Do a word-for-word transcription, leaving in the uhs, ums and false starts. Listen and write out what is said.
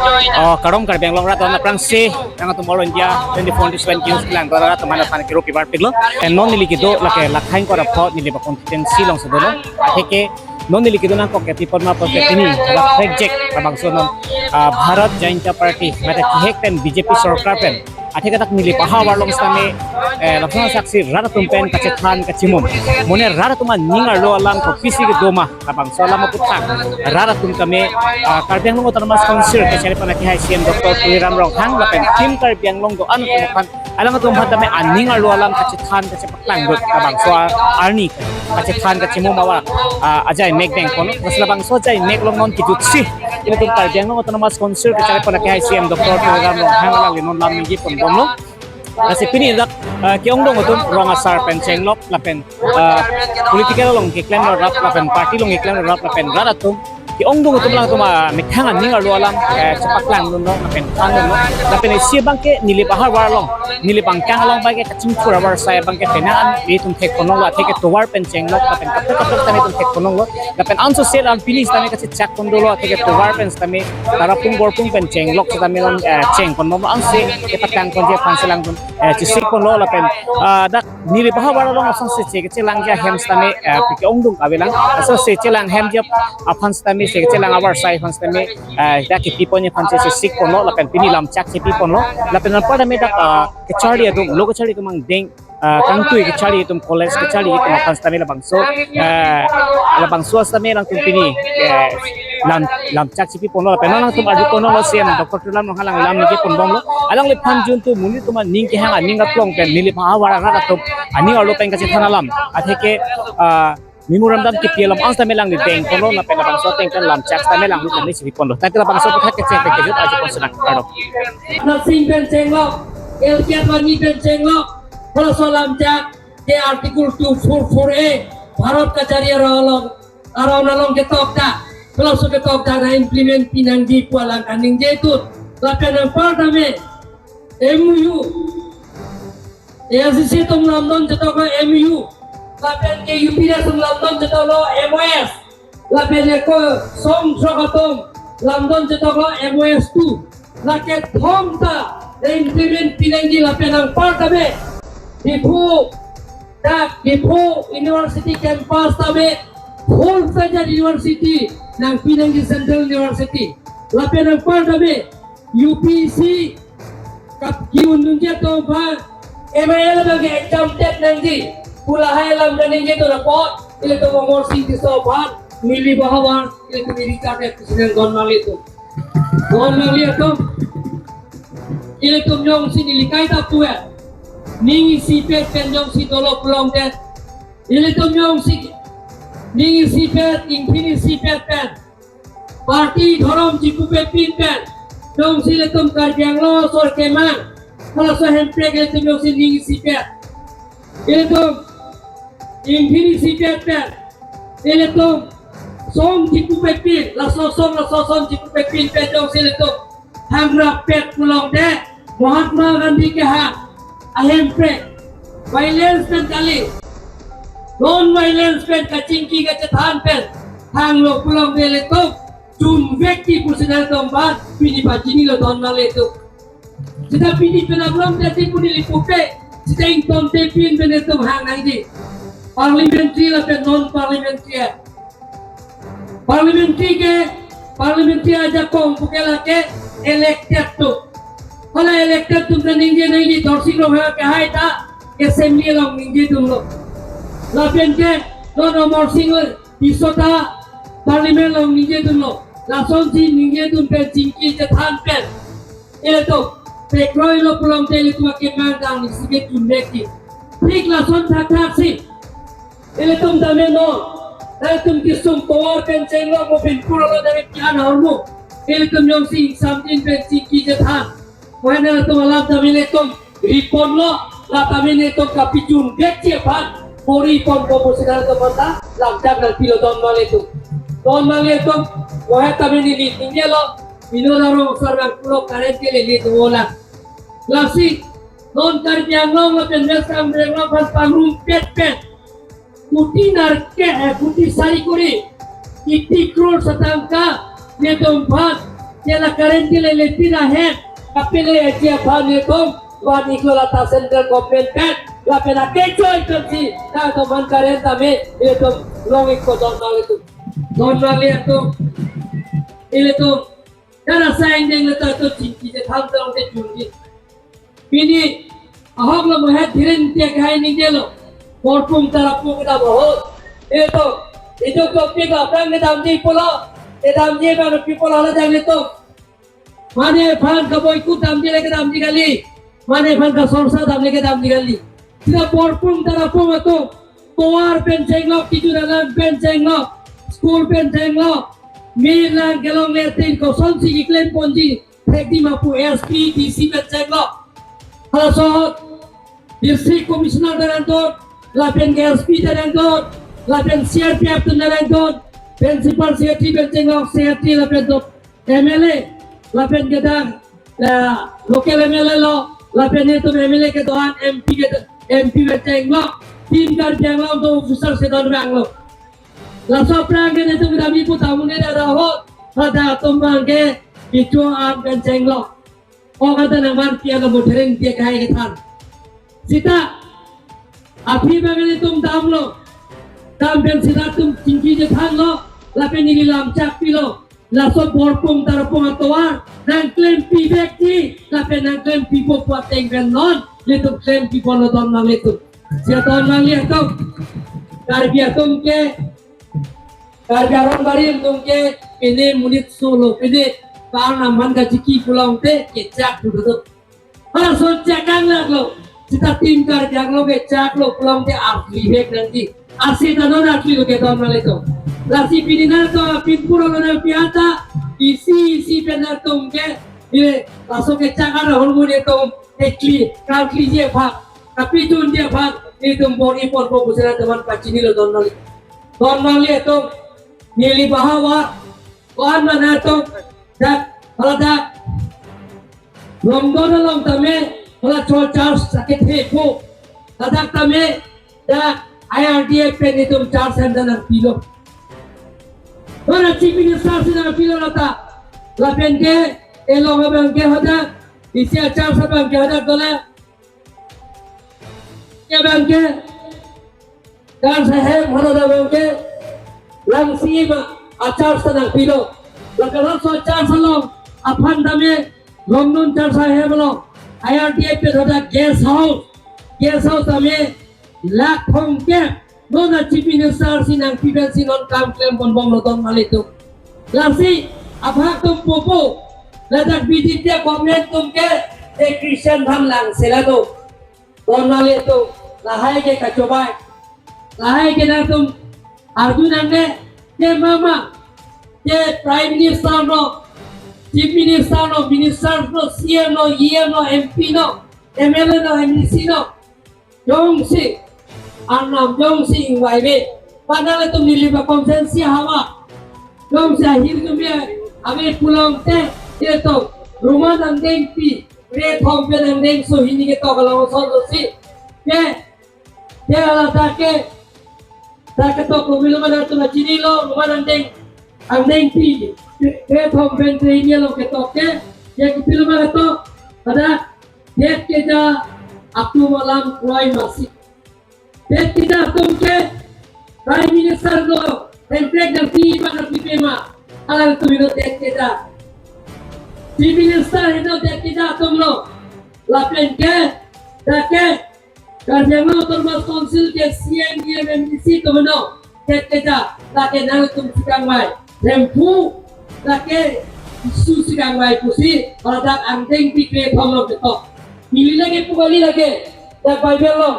Oh, kardom Karbi Anglong rat atum aphrangsi, nangtum All India twenty-four into seven News kelang rat atum aphan kero pibar piklo. Eh, non neli kedo lake Lakhaing Kora pho neli ba constituency alongsi dolo. Atheke non neli kedo nangkok ke tipon ma poke pini, ba project labangso non, ah, Bharat Janata Party, mate kehek pen B J P sorkar pen. Atheke dak Nilip ahavar along sitame, eh, lapuson asaksi rat atum pen kachethan kachimum. Mane rat atum aning arlo alam kopisi kedo ma, labangso alam aputhak rat atum tame, ah, Karbi Anglong Autonomous Council kacharli pen akehai C E M Doctor Tuliram Ronghang lapen Team Karbi Anglong do-an atum aphan, alangtum aphan tame aning arlo alam kachethan kachepaklang dot labangso arni kachethan kachimum awa, ah, ajai mek dengpon. Lasi labangso ajai mek along non kejuksi ilitum Karbi Anglong Autonomous Council kacharli pen akehai C E M Doctor Tuliram Ronghang alangli non lam ningje ponbomlo. Lasi pini dak, ah, ke-ongdung atum rong asar pen chenglok lapen, ah, political along keklem rap lapen party along keklem rap lapen rat atum ke-ongdung atum alangtum amethang aning arlo alam, eh, chepaklang dunlo lapen than dunlo. Lapen isi abangke Nilip ahavar along, Nilip angkang along abangke kachingthur avarsai abangke penang an itum thekponlonglo, atheke tovar pen chenglok lapen kaprek kaprek tame itum thekponlonglo. Lapen anso sel an pini sitame kachechak pon dolo, atheke tovar pen sitame Tarapung Borpung pen chenglok sitame lang, eh, chengponbomlo, ansi kepatang ponji aphansi alangtum, eh, chesik ponlo lapen, ah, dak Nilip ahavar along asonsi che kechelangji ahem sitame, eh, pike ongdung avelang, asonsi chelang hemji aphan sitame, che kechelang avarsai aphan sitame, eh, dak kepiponji aphan che chesik ponlo lapen pini lamchak chepiponlo lapen anparta me dak, ah, kacharli atum, lo kacharli atum angdeng, ah, kangtui kacharli atum, college kacharli atum aphan sitame labangso, eh, labangso sitame alangtum pini, eh, lam, lamchak chepiponlo lapen alangtum arjuponlo, C E M Doctor Tuliram Ronghang alang lam ningje ponbomlo. Alangliphan jun tu monit atum aning kehang aning aklong pen Nilip ahavar arat atum aning arlo pen kachethan alam, atheke, ah, memorandum kepi alam an sitame alangli dengponlo lapen labangso ateng pen lamchak sitame alangli tame chepiponlo. Tangte labangso aputhak kecheng pen kejut arjupon sedang. Kardom. Narsing pen chenglok, L K Advani pen chenglok, halaso lamchak ke Article two four four A Bharat kachari arong along, arong along ketok ta, halaso ketok ta na implement pinangji pu alang kaningje tut. Lapen anparta me M O U, A I C C atum lamdon chetoklo M O U, lapen ke U P D S atum lamdon chetoklo M O S, lapen ke ko song throk atum lamdon chetoklo M O S two. Lake thom ta na implement pinangji lapen anparta me Diphu, dak Diphu University campus tame full-fledged university nangpinangji, Central University. Lapen anparta me U P S C kap ki-undunji atum aphan M I L abangke exam tet nangji pu lahai alam kaningje tut apot, ilitum Amarsing Tisso aphan, Nilip ahavar, ilitum iri kate kusinang don malitum. Don malitum. Ilitum jongsi neli kaita pu-et, ning isipet pen jongsi dolo pulote, ilitum jongsi ning isipet, ingphin isipet pen, party dhorom chipupepin pen jongsi ilitum Karbi Anglong asor kemang, halaso hemprek ilitum jongsi ning isipet, ilitum ingphin isipet pen, ilitum song chipupepin, laso song laso song chipupepin pen jongsi ilitum hangrap pet pulote, Mahatma Gandhi kehang ahemprek, violence pen kali, non-violence pen kachingki kachethan pen hanglo pulote, ilitum chunvekji pusi nangtum aphan pini pachinilo don malitum. Seta pini penap long jadi pu neli pupe, seta ingtontepin pen ilitum hang nangji. Parliamentary lapen non-parliamentary. Parliamentary ke, parliamentary ajakong puke lake elected atum. Hala elected atum ta ningje nangji, Dorsing Ronghang akehai ta assembly along ningje dunlo. Lapen ke non Amarsing Tisso ta parliament along ningje dunlo. Lasonsi ningje dun pen chingki chethan pen ilitum pekroilo pulote ilitum akemang dang nisi ke chunvekji. Thik lason thakthak si ilitum tame non, ilitum kesung tovar pen chenglok mo Binpur along tame ke-an ahormu, ilitum jongsi ingsamjin pen chingki chethan, mo hena ilitum alam tame ilitum riponlo, la tame ilitum kapachunvekji aphan bor-iponpo pusi nangtum aphan ta lamchak nangpilo don malitum. Don malitum, mo he tame neli ningjelo, Binod Rong asar nangpulo current ke lele dolang. Lasi non Karbi Anglong lapen West Karbi Anglong aphan pangrumpet pen kuti nerkep, eh, kuti sari kori, eighty crore setangka nelitum aphan Jela current ke le le pira hen. Kapele aji aphan nelitum van-iklo lata central government pen. Lapen ake choi pensi nangtum aphan current tame nelitum long-ikpo don nanglitum. Don nanglitum. Nelitum. Dara sa ingdeng le ta to chingki je tham tong te chungki. Pini ahok lo mohet dhiren tiak hai ningjelo. Borpung tarapung kedam ahok. Eto, eto topic lo, aphrang kedamji pulo. Kedamji bang people ala jang eto. Mane aphan kaboi kut damji le kedamji kali. Mane aphan kasorsa dam le kedamji kali. Sita borpung tarapung atum. Tovar pen chenglok, kejut alam pen chenglok, school pen chenglok. Mir lang kelongle tin kosonsi keklem ponji. Thekdi ma pu S P, D C pen chenglok. Halaso district commissioner ta nangdon, lapen S P ta nangdon, lapen C R P F ta nangdon, principal secretary pen chenglok, secretary lapen to M L A, lapen kedang, eh, local M L A lo, lapen itum M L A kedo-an, M P kedo, M P pen chenglok, Team Karbi Anglong atum officer si don vanglo. Laso aphrang ke nelitum kedamji pu tamun ke dara ahok, pada atum abang ke kecho-an pen chenglok. O kada nangvan pia lo bo dhiren tiak hai kethan. Sita, aphi abang nelitum damlo. Dam pen sita atum chingki je thanlo. Lapen neli lam chak pilo. Laso borpung tarapung atovar nangklempi vekji, lapen nangklempipo pu ateng pen non nelitum klempipo lo don nanglitum. Sita don nanglitum. Karbi atum ke, Karbi Arongbari atum ke pine monit solo, pine kang naman kachiki pulote kechak dudu. Halaso chakang laklo. Sita Team Karbi Anglong kechaklo pulote arsi vek nangji. Arsi ta non arsi lo ke don nanglitum. Lasi pini nangtum apin pura lo nangpi anta. Isi isi pen nangtum ke. Ye, laso kechak ara hormu nelitum. Ekli, kalkli je aphan. Kapijun je aphan. Nelitum bor-iponpo pu sera teman pachinilo don nanglitum. Don nanglitum. Neli bahawa. Ko-an ma nangtum dak, hala dak Longdon along tame, hala chol charge sakit he po. Ladak tame, dak I R D F pen itum charge hem ta nangpilo. Mana Chief Minister si nangpilo lata. Lapen ke, elong abang ke hadak, isi a-charge abang ke hadak dola. Ke abang ke, charge ahem hana abang ke, langsi ma a-charge ta nangpilo. Lapen laso charge along, aphan tame, Longdon charge ahem along, I R D F pen hadak guest house, guest house tame, lakh thomkep, non a-Chief Minister si nangpi pensi non kam klem ponbomlo don nanglitum. Lasi, abhag atum pupo, ladak B J P government atum ke, e Christian aphan langse la do. Don nanglitum, lahai ke kachobai. Lahai ke nangtum arju nangne, ke mama, ke Prime Minister no, Chief Minister no, Minister no, C M no, E M no, M P no, M L A no, M D C no. Jongsi, arnam jongsi ingvai ave. Pada nangtum neli ba constituency hawa. Jongsi ahir keme ave pulote, eto, rumah angdengpi, kre thom pen angdengso hini ketok along son dosi. Ke, ke ala ta ke, ta ketok lo, pilo ma nangtum chinilo, rumah angdeng, angdengpi, kre thom pen kre hini along ketok ke, ke pilo ma ketok, pada, det keja, atum alam kroi masi. Det keja atum ke, Prime Minister lo, template nangpi ma nangpipe ma, alangtum heno det keja. Chief Minister heno det keja atum lo, lapen ke, dak ke, Karbi Anglong Autonomous Council ke C M, E M, M D C atum heno, det keja, dak ke nangtum si kangvai. Themphu, dak ke isu si kangvai pusi, pada angdengpi kre thom along ketok. Neli lake pu kali lake, dak Bible lo,